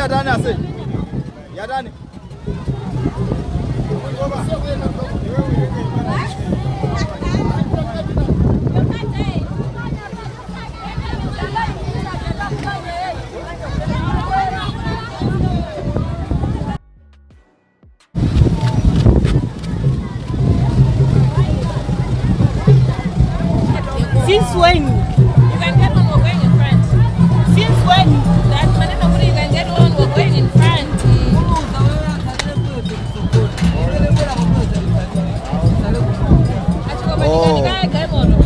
Yatani ase? Yatani? Since when? You can get one, we're going in front. Since when? That maneno kuti you can get one, we're going in front. Oh. Achikopatikani galimoto.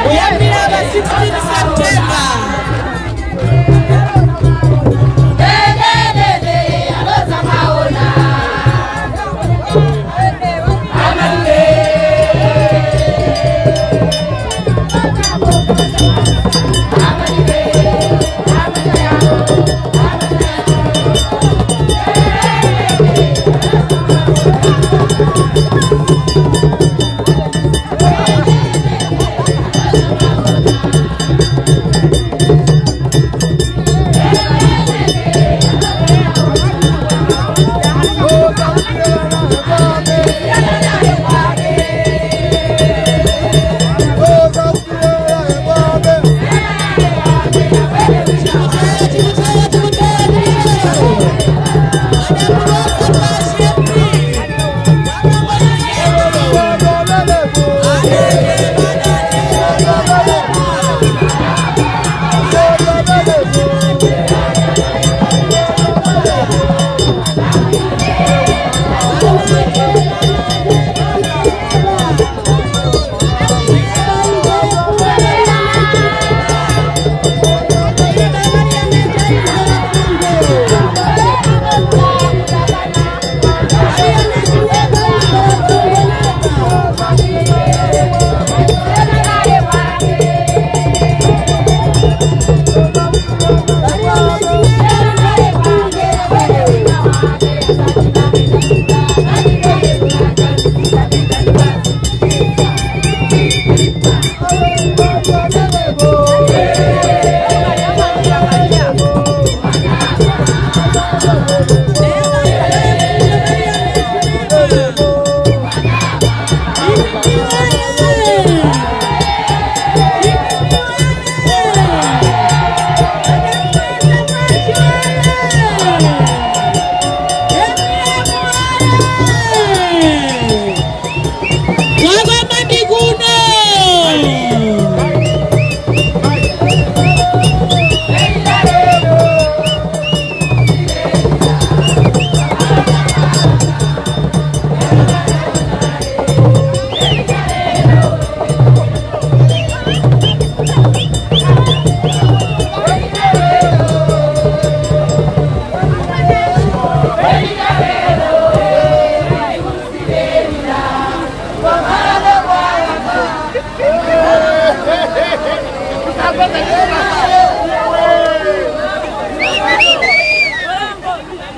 Kuyambira pa 16 September.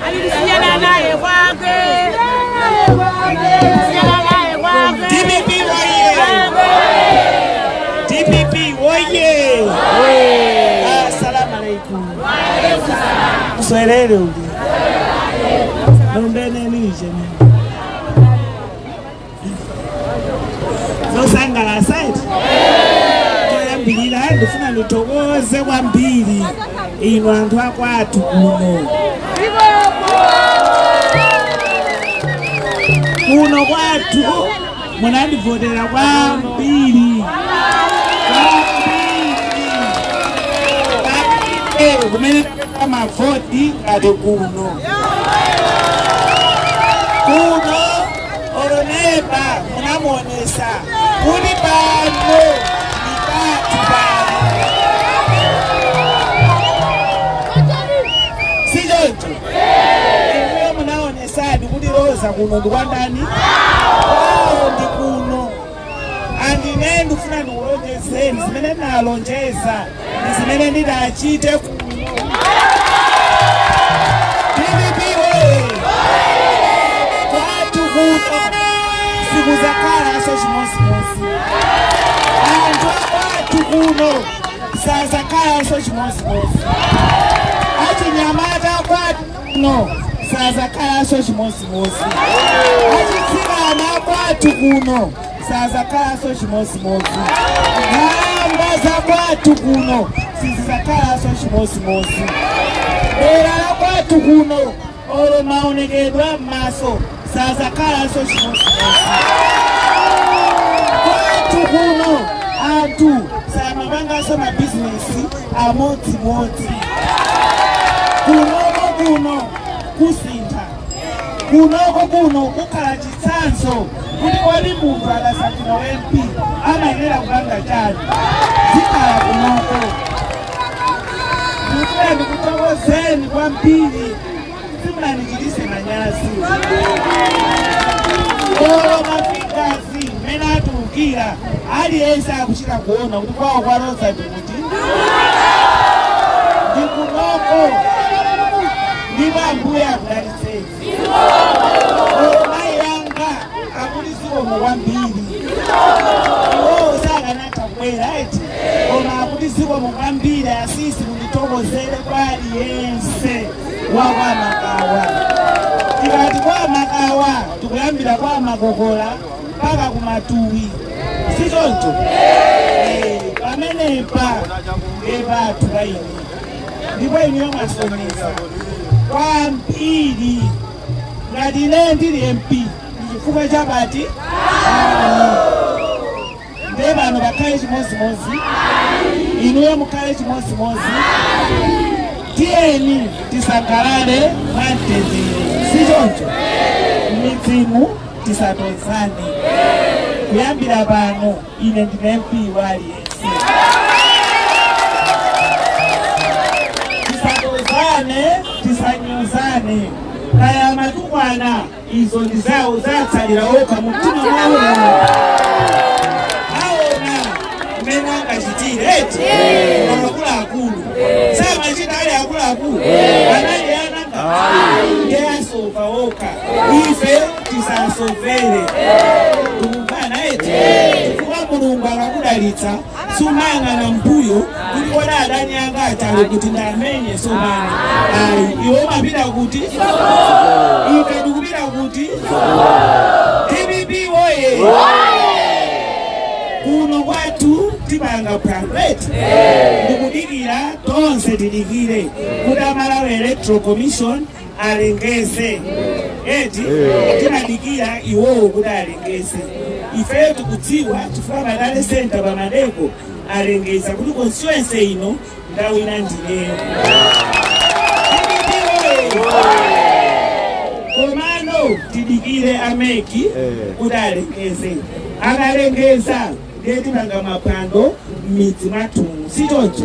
Alisiyana naye kwake. Siyana naye kwake. DPP woye! DPP woye! Assalamu alaikum. Uswelele uli. Lombene nije nini. Zosangalasa eti. Toyambirira ndifuna ndithokoze kwambiri inu anthu akwathu kuno. Kuno kwathu munandivotera kwambiri. Kwambiri. Kwambiri kumene mavoti ngati kuno. Kuno olonepa munamuonesa kuti pano ni pathu pano. Sichoncho? Inuyo munaonesadi kuti Roza kuno ndi kwandani? Kwawo ndi kuno. Andine ndifuna ndikulonjezeni zimene ndinalonjeza ndi zimene ndidachite kuno. DPP woye! Kwathu kuno sikuzakhalanso chimodzimodzi. Anthu akwathu kuno sazakhalanso chimodzimodzi. Achinyamata akwathu kuno sazakhalanso chimodzimodzi. Achitsikana akwathu kuno sazakhalanso chimodzimodzi. Nkhalamba zakwathu kuno sizizakhalanso chimodzimodzi. Dera la kwathu kuno olo maonekedwa m'maso sazakhalanso chimodzimodzi. Kwathu kuno anthu samapanganso mabizinesi amodzimodzi. Kunoko kuno kusintha. Kunoko kuno kukhala chitsanzo kuti kodi munthu akasankhidwa MP amayenera kupanga chani. Zikhala kunoko. Ndikufuna ndikuthokozeni kwambiri, simunandichitise manyazi. Olo ma figures mmene atulukira, aliyense akuchita kuona kuti kwawo kwa Roza ndikuti ndikunoko. Ndipo Ambuye akudalitseni. Olo mayi yanga akuti zikomo kwambiri. Iwowo sakanatha kubwera eti, koma akuti zikomo kwambiri asisi, mundithokozere kwa aliyense wa kwa Makawa. Tikati kwa Makawa tikuyambira kwa Makokola mpaka kumatuwi, sichoncho? Pamenepa ndepathu paine, ndipo inuyo mwasonyeza kwambiri. Ngati ine ndili MP ndichifukwa chabati anu. Nde pano pakhale chimodzimodzi, inuyo mukhale chimodzimodzi. Tiyeni tisangalale mwamtendere, sichoncho? Midzimu tisatozane. Kuyambira pano ine ndine MP wa aliyense. Tisatozane, tisanyozane. Kaya matukwana izo ndi zawo, zatsalira okha mumtima mwawo, aona mmene angachitire eti. Akuluakulu samachita ali akuluakulu, anali ananga ndiye asova okha. Ife tisasovere, tikumvana eti? Chifukwa Mulungu akakudalitsa sumayang'ana mbuyo kuti kodi adani anga achale kuti ndamenye somana. Ayi, iwe umapita kuti, ife tikupita kuti. DPP woye! Kuno kwathu tipanga phwando eti. Ndikudikira, tonse tidikire kuti Amalawi Electoral Commission alengeze eti. Timadikira iwowo kuti alengeze. Ifeyo tikudziwa chifukwa pa tally center pamadeko alengeza kuti constituency ino ndawina ndineyo. DPP woye! Komano tidikire a MEC kuti alengeze. Akalengeza ndiye tipanga maphwando m'midzi mwathumu, sichoncho?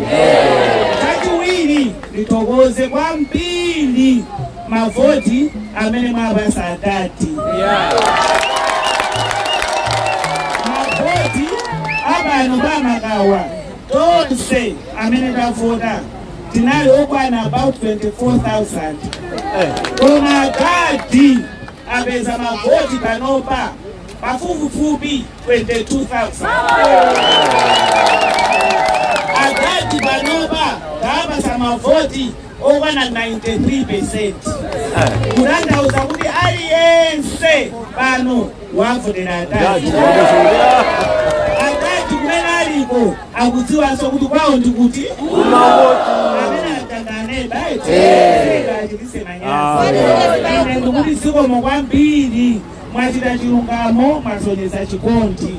Chachiwiri, ndithokoze kwambiri mavoti amene mwapasa adadi. Mavoti apano pamakawa tonse. Tonse amene tavota tinali okwana about 24,000, koma Gadi apeza mavoti panopa pafupifupi 22,000. Agadi panopa kaapasa mavoti okwana 93%, kutanthauza kuti aliyense pano wavotera Adadi. Adadi kumene aliko akudziwanso kuti kwawo ndikuti amene atanganeba achitise manyazi. Ine ndikuti zikomo kwambiri, mwachita chilungamo, mwasonyeza chikondi.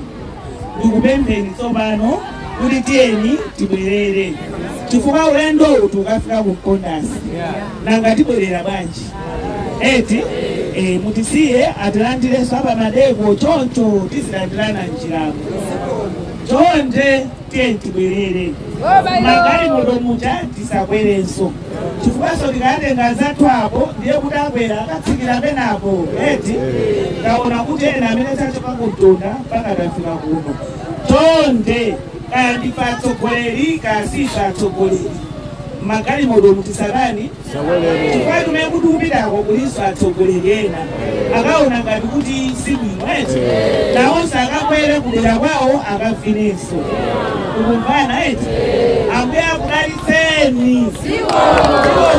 Ndikupempheni tsopano kuti tiyeni tibwerere, chifukwa ulendo uwu tukafika ku Mkondasi, nanga tibwerera bwanji eti? Mutisiye atilandirenso apa madeko, choncho tizilandirana njiramo. Chonde tiyeni tibwerere, magalimoto muja tisakwerenso, chifukwaso tikatenga anzathu apo ndiye kuti akwera akatsikira penapo eti. Taona kuti ena amene tachoka kumtunda mpaka tafika kuno. Chonde, kaya ndife atsogoleri kaya sife atsogoleri, magalimoto mutisakani, chifukwa tumene kuti kupitako kulinso atsogoleri ena akaona ngati kuti sibwino eti, nawonso akakwere kudera kwawo akavinenso. Kukumvana eti? Ambuye akudalitseni. Zikomo.